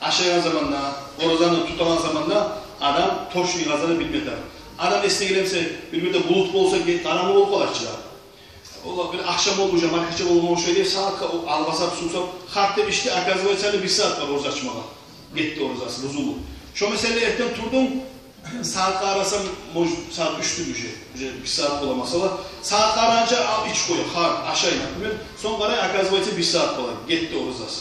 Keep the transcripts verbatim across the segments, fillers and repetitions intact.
Ашайгъан заманда, оразаны тутагъан заманда адам точный къазаны билме тарыкъ. Адам эсине геле буса, бир-бирде булут болса, ге-, къарангы болуп къалар чы. Олар бир ахшам болду, уже маркача болгъан ошай деп, сагьатгъа о-, алгъасап, сувсап, харт деп ичди, оказывается, гьали бир сагьат бар ораза ачмагъа. Гетди оразасы, бузулду. Шо масала, эртен турдунг, сагьатгъа къарасанг, мож-, сагьат уьч тюгюл уже, уже бир сагьат бола масала. Сагьатгъа къарагъанча ал, ич къоя, харт, ашай, например. Сонг къарай, оказывается, бир сагьат бола, гетди оразасы.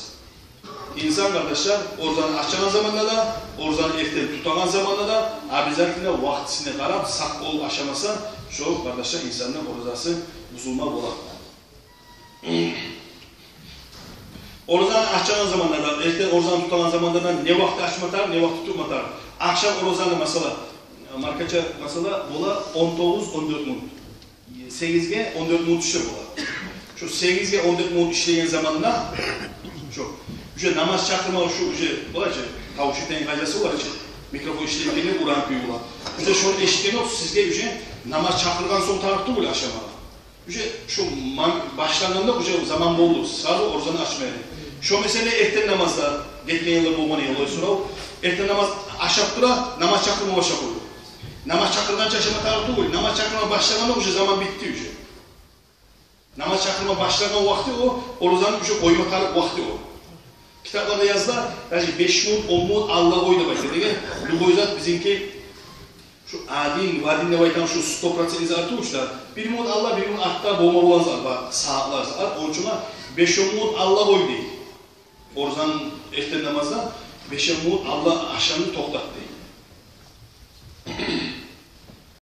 Инсан, къардашлар, оразаны ачагъан заманда да, оразаны эртен тутагъан заманда да обязательно вакътисине къарап, сакъ болуп ашамаса, шо, къардашлар, инсанны оразасы бузулма бола. Оразаны ачагъан заманда да, эртен оразаны тутагъан заманда да не вакъти ачма тарыкъ, не вакъти тутма тарыкъ? Ахшам оразаны, масала, маркача, масала, бола он тогъуз, он дёрт минут. Сегизге он дёрт минут ишлеп бола. Шо сегизге он дёрт минут ишлеген заманда, шо, уже намаз чакъырма, шо уже бола чы, тавуш этеген къайдасы бола чы, микрофон ишлейген, урагъан кюй бола. Уже шону эшитген окъ, сизге уже намаз чакъыргъан сонг тарыкъ тюгюл ашамагъа. Уже шо ман-, башлангъанда уже заман болду, сразу оразаны ачмайлы. Шо масала, эртен намазда гетген йыллар болгъан эди олай сорав. Эртен намаз ашап тура, намаз чакъырма башлап къойду. Намаз чакъыргъанча ашама тарыкъ тюгюл, намаз чакъырма башлагъанда уже заман битди уже. Намаз чакъырма башлагъан вакъти о, оразаны уже къойма тарыкъ вакъти о. Китапларда языла, даже беш минут, он минут алда къой деп айта. Неге? Любой зат бизинки шу один в один деп айтагъан шу сто процент зат тюгюл шу да. Бир минут алда, бир минут артда болма болагъан зат бар, сагьатлар зат бар. Ону учун беш-он минут алда къой дей. Оразаны эртен намазда беш-он минут алда ашамны токътат дей.